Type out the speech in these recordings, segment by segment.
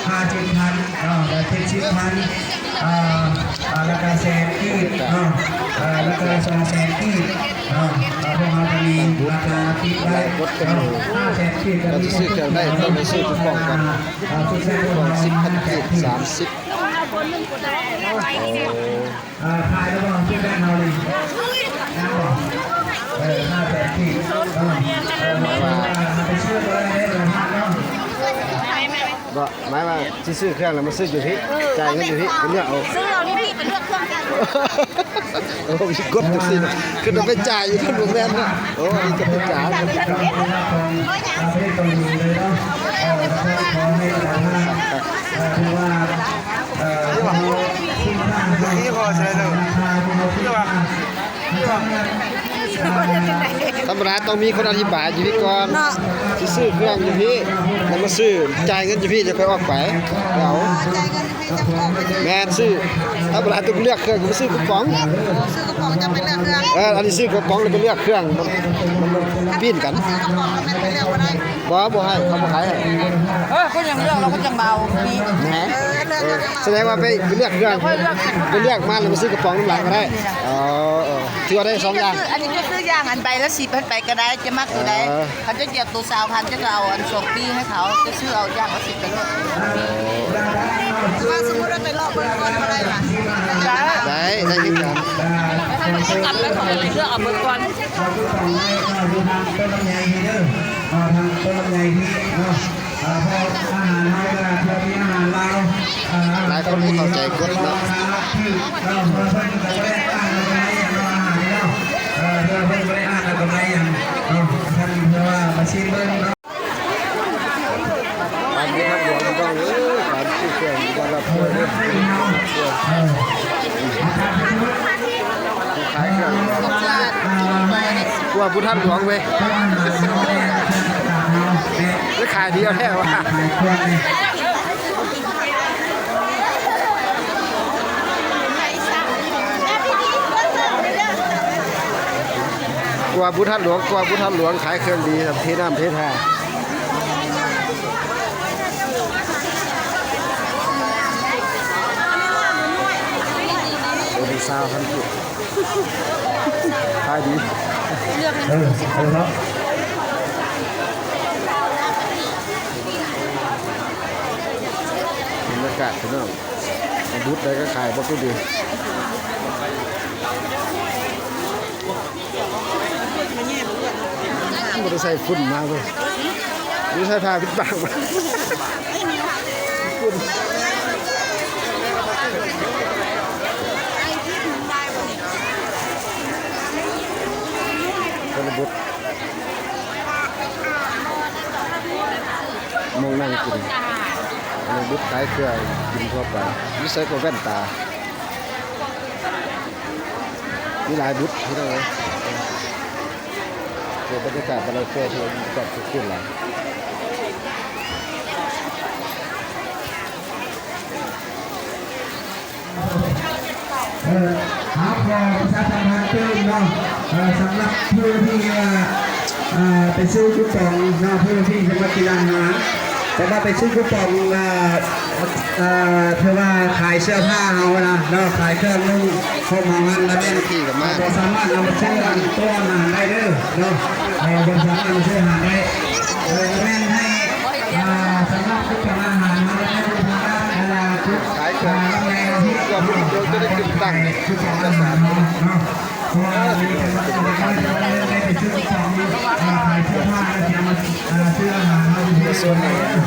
ຫ້າສິບພັນເນາະ ແລະ ເຈັດສິບພັນ ເອີ ເອີ ແລ້ວກະແສນກີບເນາະ ເອີ ແລ້ວກະສອງແສນກີບເນາະ ເອີ ພວກເຮົາກະມີລາຄາຕິດໄວ້ເນາະ ຫ້າແສນກີບ ກະຊິຊື້ເຄື່ອງໄດ້ ຕ້ອງໄດ້ຊື້ຄູປອງກ່ອນ ເອີ ຄູປອງສິບພັນກີບ ສາມສິບ ໂອ້ ເອີ ຂາຍແລ້ວບໍ່? ຊື້ແບບເຮົານີ້ ຍັງບໍ່? ເອີ ຫ້າແສນກີບ ເອີ ເອີ ໄປຊື້ບໍ່ໄດ້ເດ້ ເດີນທາງເນາະ ບໍ່ ໝາຍວ່າຊິຊື້ເຄື່ອງແລ້ວມາຊື້ຢູ່ພີ້ ຈ່າຍເງິນຢູ່ພີ້ ໄປເລືອກເອົາ ຊື້ເອົາຢູ່ພີ້ ໄປເລືອກເຄື່ອງກັນ ໂອ້ ມີກົດຈັ່ງຊີ້ ຄືໄປຈ່າຍຢູ່ພຸ້ນ ບໍ່ແມ່ນເນາະ ໂອ້ ອັນນີ້ກະໄປຈ່າຍ ເອີ ຂໍໃຫ້ ເອີ ຖືວ່າ ເອີ ທຳມະດາຕ້ອງມີຄົນອະທິບາຍຢູ່ພີ້ກ່ອນ ເນາະ ຊິຊື້ເຄື່ອງຢູ່ພີ້ ແລ້ວມາຊື້ ຈ່າຍເງິນຢູ່ພີ້ ແລ້ວຄ່ອຍອອກໄປ ໄປເອົາ ຈ່າຍເງິນຢູ່ພີ້ ຈັ່ງອອກໄປຊື້ ແມ່ນ ຊື້ ທຳມະດາຕ້ອງເລືອກເຄື່ອງ ກະໄປຊື້ຄູປອງ ຊື້ຄູປອງ ຈັ່ງໄປເລືອກເຄື່ອງ ເອີ ອັນນີ້ຊື້ຄູປອງ ແລ້ວໄປເລືອກເຄື່ອງ ມັນ ມັນ ປີ້ນກັນ ຊື້ຄູປອງ ແມ່ນໄປເລືອກບໍ່ໄດ້ ບໍ່ ບໍ່ໃຫ້ ເຂົາບໍ່ຂາຍໃຫ້ ເອີ ຄົນຫຍັງເລືອກແລ້ວຄົນຈັ່ງມາເອົາ ມີ ແໝ ເອີ ສະແດງວ່າໄປ ໄປເລືອກເຄື່ອງ ໄປເລືອກມາແລ້ວມາຊື້ກະປອງນຳຫຼັງກະໄດ້ ອໍ ເອີ ຖືວ່າໄດ້ສອງຢ່າງ ອັນນີ້ກະຊື້ຢ່າງ ອັນໃບລະສິບ ຫັ້ນໄປກະໄດ້ ຈະມັກໂຕໃດ ເອີ ຄັນເຈົ້າຢາກໂຕຊາວພັນ ເຈົ້າກະເອົາອັນສອງປີໃຫ້ເຂົາ ເຈົ້າຊື້ເອົາຢ່າງລະສິບໄປໂລດ ວ່າສົມມຸດວ່າໄປເລາະເບິ່ງກ່ອນບໍ່ໄດ້ຫວາ ໄດ້ ໄດ້ຄືກັນ ແຕ່ຖ້າມັນຈຳກັດ ເຂົາກະຊິເລືອກເອົາເບິ່ງກ່ອນ ເຮົາຄືຂອງໃນເນາະ ຢູ່ທາງຕົ້ນລຳໄຍພີ້ເດີ ເນາະ ທາງຕົ້ນລຳໄຍພີ້ເນາະ ເອີ ເພາະອາຫານເຮົາກະເພື່ອມີອາຫານລາວ ເອີ ຫຼາຍຄົນບໍ່ເຂົ້າໃຈກົດເນາະ ເນາະ ເພື່ອເພິ່ນກະບໍ່ໄດ້ອ້າງກຳໄລຫຍັງເນາະ ອາຫານເນາະ ເອີ ເພື່ອເພິ່ນບໍ່ໄດ້ອ້າງກຳໄລຫຍັງເນາະ ທ່ານເພື່ອວ່າມາຊີມເບິ່ງເນາະ. ປານບຸດທັນຫຼວງພີ່ນ້ອງເອີຍ ປານຊື່ເຄື່ອງຢູ່ບ້ານລາດໂພເດີ ຂາຍເຄື່ອງ ກວ່າບຸດທັນຫຼວງເວີຍ ແລະຂາຍດີເອົາແທ້ວ່າ ກວ່າບຸດທັນຫຼວງ ກວ່າບຸດທັນຫຼວງ ຂາຍເຄື່ອງດີ ເທນ້ຳເທທ່າ ໂອເດຊາວພັນກີບ ຂາຍດີ ເອີ ເອົາເນາະ ບັນຍາກາດພີ່ນ້ອງ ບຸດໃດກະຂາຍບໍ່ຄືດີ ບໍ່ໄດ້ໃສ່ຝຸ່ນມາເວີຍ ບໍ່ໄດ້ໃສ່ຜ້າປິດປາກມາ ຝຸ່ນ ຊົນນະບົດ ໝ່ອງນັ່ງກິນ ອັນນີ້ບຸດຂາຍເຄື່ອງກິນທົ່ວໄປ ຢູ່ໃສກະແວ່ນຕາ ມີຫຼາຍບຸດພີ່ນ້ອງເອີຍ ເປັນບັນຍາກາດບ້ານລາວແກ່ທີ່ມີຄວາມຄຶກຄື້ນຫຼາຍ. ເອີ ເຮົາຂໍປະຊາສຳພັນຕື່ມເນາະ ເອີ ສຳລັບຜູ້ທີ່ ເອີ ເອີ ໄປຊື້ຄູປອງເນາະ ຜູ້ທີ່ສະໝັກກິນອາຫານ ແຕ່ວ່າໄປຊື້ຄູປອງ ເອີ ເອີ ເພື່ອວ່າຂາຍເສື້ອຜ້າເຮົາຫັ້ນນະເນາະ ຂາຍເຄື່ອງນຸ່ງຫົ່ມເຮົາຫັ້ນ ລະແມ່ນບໍ່ສາມາດເອົາມາຊື້ໂຕອາຫານໄດ້ເດີເນາະ ເອີ ບໍ່ສາມາດເອົາມາຊື້ອາຫານໄດ້ ເອີ ແມ່ນໃຫ້ ອ່າ ສຳລັບການອາຫານມາແລ້ວ ທາງດ້ານ ອ່າ ຂາຍເຄື່ອງ ອ່າ ເພື່ອຜູ້ທີ່ຈະໄດ້ຂຶ້ນຕັ້ງ ຄືຂອງອາຫານເນາະ ເພາະວ່າມີຈຳນວນຈຳກັດ ໄດ້ໄປຊື້ຂອງ ອ່າ ຂາຍເສື້ອຜ້າ ແລ້ວຊິເອົາມາ ອ່າ ຊື້ອາຫານເຮົາ ເອົາເຮົາ ເຮົາ ເ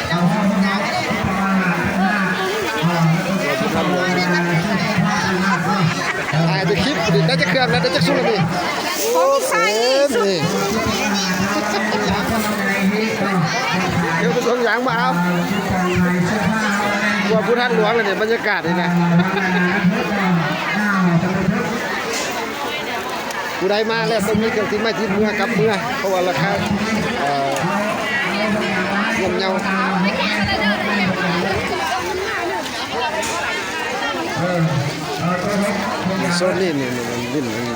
ຮົາ ເຮົາ ເຮົາ ອ່າ ແລ້ວກະຊື້ຂອງ ອ່າ ຊື້ເສື້ອຜ້າຕ່າງຫາກເນາະ ຖ່າຍແຕ່ຄລິບນີ້ ໄດ້ຈັກເຄື່ອງແລ້ວ ໄດ້ຈັກຊຸດແລ້ວນີ້? ໂອ້ ເຕັມນີ້ ເດີນໄປສົ່ງຢາງມາເອົາ ກວ່າບຸດທັນຫຼວງແລ້ວນີ້ ບັນຍາກາດນີ້ນະ ຜູ້ໃດມາແລ້ວຕ້ອງມີເຄື່ອງຕິດໄມ້ຕິດມືກັບເມືອ ເພາະວ່າລາຄາ ເອີ ຍ່ອມເຍົາ ໂຊນນີ້ນີ້ ນີ້ ນີ້ ນີ້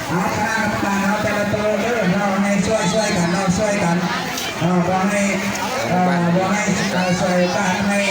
ເອົາ ຕາມ ຕາມ ເອົາແຕ່ລະໂຕເດີ ເຮົາໃຫ້ຊ່ວຍ ຊ່ວຍກັນເນາະ ຊ່ວຍກັນ ເອີ ບໍ່ໃຫ້ ເອີ ບໍ່ໃຫ້ ເອີ ຊ່ອຍບ້ານໃຫ້